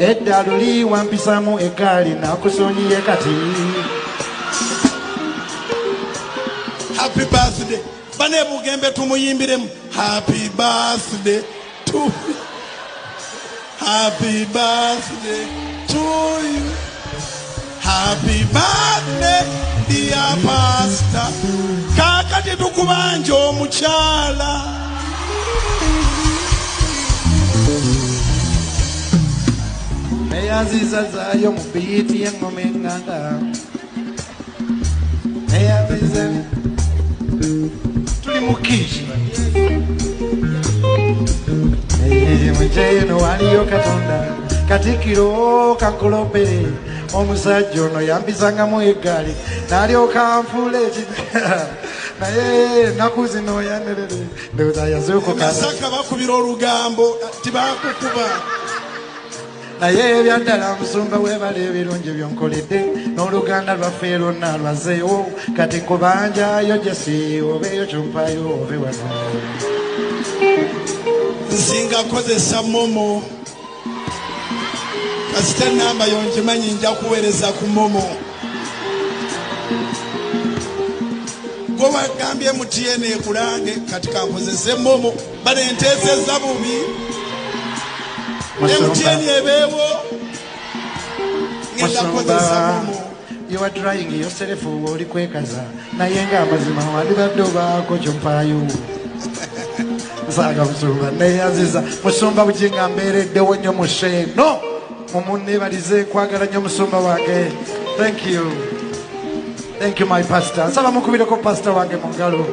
Edda luli wampisamu eggaali, nakusonyiye kati. Happy birthday. Bane Bugembe, tumuyimbiremu happy birthday to you. Happy birthday to you. Happy birthday, dear pastor. Kaakati tukubanja omukyala. Neyanziza zaayo mu beat y'eŋŋoma eŋŋanda. Neyanziza, tuli mu kiiki mujeno, waliyo Katonda. Katikiro kankulopere, omusajja ono yampisangamu eggaali n'alyoka nfuula eki, naye ennaku zino yanerere, ndowooza yazuukuka. Masaka bakubira olugambo, tibakukuba. Naye ebyaddala, musumba, weebala ebirungi byonkoledde n'oluganda lwaffe lwonna lwazeewo. Kati nkubanjayo jesi, obeeyo kyompayo ove wano. Nsinga kozesa MoMo. Kasita enamba yonkimanyi, nja kuweereza ku MoMo. Gwe wagambye MTN ekulange, kati kankozese MoMo. Bano enteeseza bubi. Musumba. MTN ebeewo, ngenda kukozesa Musumba, MoMo. you are trying yourself, oli kwekaza, naye ng'amazima wandibadde obaako kyompaayo. Nsanga musumba, neyanziza. Musumba Bugingo, mbeereddewo nnyo mu sheeno, mumunneebalize kwagala nnyo musumba wange. Thank you, thank you, my pastor. Nsaba mukubireko pastor wange mu ngalo.